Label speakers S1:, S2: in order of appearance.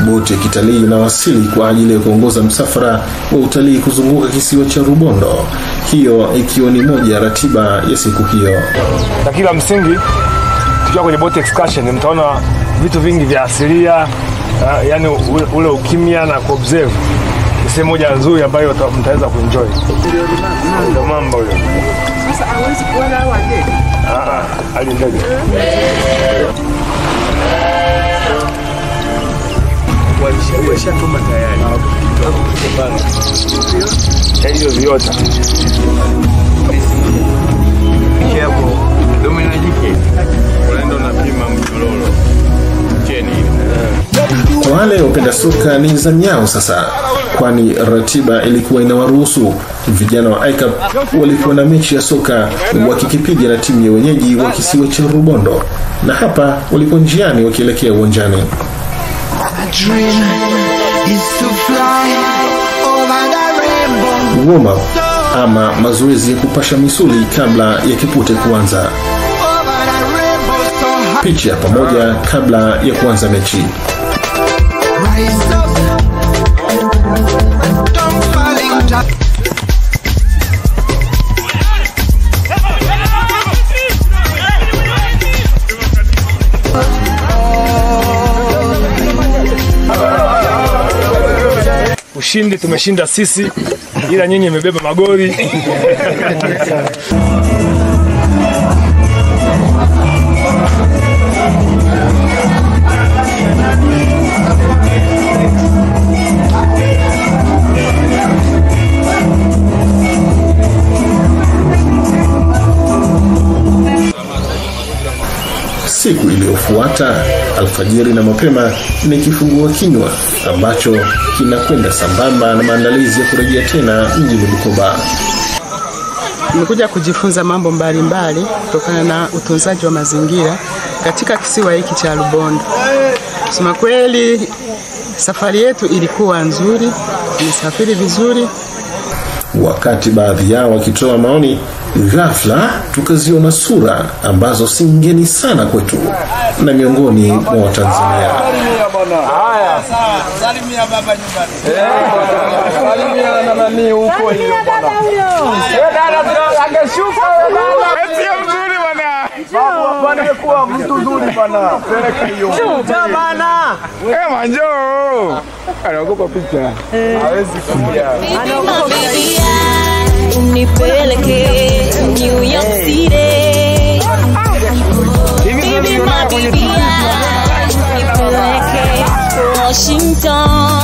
S1: Boti ya kitalii inawasili kwa ajili ya kuongoza msafara wa utalii kuzunguka kisiwa cha Rubondo, hiyo ikiwa ni moja ya ratiba ya siku hiyo.
S2: Na kila msingi tukiwa kwenye boat excursion mtaona vitu vingi vya asilia, yani ule ukimya na kuobserve. Ni sehemu moja nzuri ambayo mtaweza kuenjoy. Ndio mambo hiyo.
S3: Sasa hawezi kuona hawa ndege.
S2: Ali ndege. Walishatuma tayari. Hiyo viota. Hapo domina jike. Unaenda unapima mjololo. Cheni.
S1: Kwa wale wapenda soka ni zamu yao sasa, kwani ratiba ilikuwa inawaruhusu. Vijana wa ICAP walikuwa na mechi ya soka wakikipiga na timu ya wenyeji wa kisiwa cha Rubondo, na hapa walikuwa njiani wakielekea uwanjani. Warm up ama mazoezi ya kupasha misuli kabla ya kipute kuanza. Picha pamoja kabla ya kuanza mechi.
S2: Ushindi tumeshinda sisi, ila nyinyi mmebeba magoli.
S1: Siku iliyofuata alfajiri na mapema ni kifungua kinywa ambacho kinakwenda sambamba na maandalizi ya kurejea tena mjini Bukoba.
S3: Nimekuja kujifunza mambo mbalimbali kutokana na utunzaji wa mazingira katika kisiwa hiki cha Rubondo. Kusema kweli, safari yetu ilikuwa nzuri, tumesafiri vizuri.
S1: Wakati baadhi yao wakitoa maoni, ghafla tukaziona sura ambazo si ngeni sana kwetu na miongoni mwa Watanzania.
S2: Haya, salimia baba nyumbani. Salimia na nani huko hiyo bwana. Dada angeshuka wewe baba. Eti mzuri bwana. Babu bwana amekuwa mtu mzuri bwana. Peleka hiyo. Njoo bana. Eh manjo. Anaogopa picha. Hawezi kuja.
S4: Anaogopa picha. Unipeleke New York City. Baby, my baby, unipeleke Washington.